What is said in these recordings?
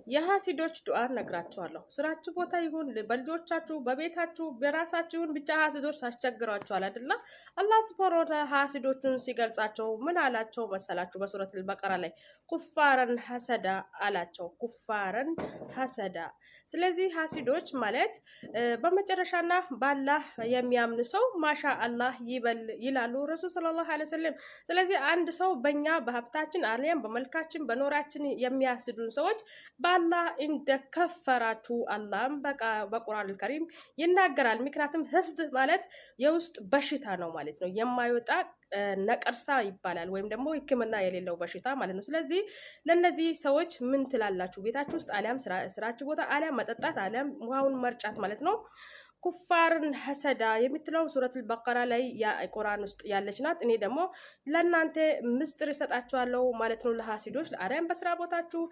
የሀሲዶች ዱዓ ነግራችኋለሁ። ስራችሁ ቦታ ይሁን በልጆቻችሁ፣ በቤታችሁ፣ በራሳችሁ ይሁን ብቻ ሀሲዶች አስቸግሯችኋል አይደለ? አላህ سبحانه وتعالى ሀሲዶቹን ሲገልጻቸው ምን አላቸው መሰላችሁ? በሱረቱል በቀራ ላይ كفارا حسدا አላቸው። كفارا حسدا። ስለዚህ ሀሲዶች ማለት በመጨረሻና ባላህ የሚያምን ሰው ማሻ አላህ ይበል ይላሉ ረሱል صلى الله عليه وسلم። ስለዚህ አንድ ሰው በእኛ በሀብታችን አሊያም በመልካችን በኖራችን የሚያስዱን ሰዎች በአላህ እንደከፈራችሁ አላህም በቁርአን ከሪም ይናገራል። ምክንያቱም ህስድ ማለት የውስጥ በሽታ ነው ማለት ነው። የማይወጣ ነቀርሳ ይባላል፣ ወይም ደግሞ ሕክምና የሌለው በሽታ ማለት ነው። ስለዚህ ለእነዚህ ሰዎች ምን ትላላችሁ? ቤታችሁ ውስጥ አሊያም ስራችሁ ቦታ አሊያም መጠጣት አሊያም ውሃውን መርጫት ማለት ነው። كفارا حسدا የምትለው ሱረቱል በቀራ ላይ ቁርአን ውስጥ ያለች ናት። እኔ ደግሞ ለእናንተ ምስጢር እሰጣችኋለሁ ማለት ነው። ለሀሲዶች ለአርያም በስራ ቦታችሁ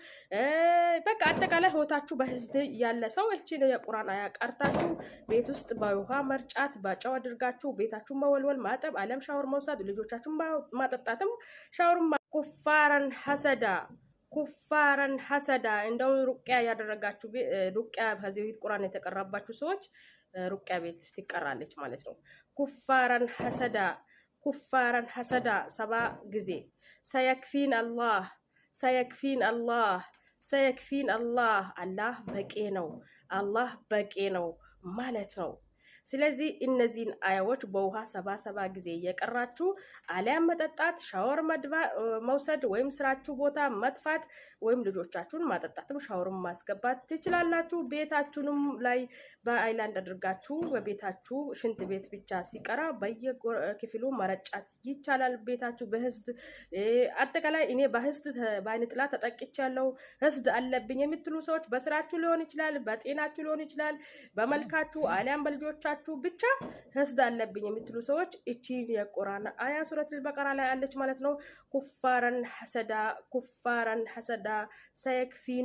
በቃ አጠቃላይ ህይወታችሁ በህዝብ ያለ ሰው እቺ ነው የቁርአን አያ ቀርታችሁ ቤት ውስጥ በውሃ መርጫት በጨው አድርጋችሁ ቤታችሁን መወልወል፣ ማጠብ፣ አለም ሻወር መውሰድ፣ ልጆቻችሁን ማጠጣትም ሻወር كفارا حسدا كفارا حسدا። እንደውም ሩቅያ ያደረጋችሁ ሩቅያ ከዚህ በፊት ቁርአን የተቀራባችሁ ሰዎች ሩቅያ ቤት ትቀራለች ማለት ነው። كفارا حسدا كفارا حسدا 7 ጊዜ سيكفينا الله سيكفينا الله سيكفينا الله አላህ በቂ ነው፣ አላህ በቂ ነው ማለት ነው። ስለዚህ እነዚህን አያዎች በውሃ 77 ጊዜ እየቀራችሁ አሊያም መጠጣት፣ ሻወር መውሰድ ወይም ስራችሁ ቦታ መጥፋት ወይም ልጆቻችሁን ማጠጣትም ሻወርን ማስገባት ትችላላችሁ። ቤታችሁንም ላይ በአይላንድ አድርጋችሁ በቤታችሁ ሽንት ቤት ብቻ ሲቀራ በየክፍሉ መረጫት ይቻላል። ቤታችሁ በህዝድ አጠቃላይ እኔ በህዝድ በአይን ጥላ ተጠቅቻለሁ፣ ህዝድ አለብኝ የምትሉ ሰዎች በስራችሁ ሊሆን ይችላል፣ በጤናችሁ ሊሆን ይችላል፣ በመልካችሁ አሊያም በልጆቻችሁ ብቻ ህስድ አለብኝ የምትሉ ሰዎች እቺን የቁርአን አያ ሱረቱል በቀራ ላይ አለች ማለት ነው። كفارا حسدا كفارا حسدا سيكفينا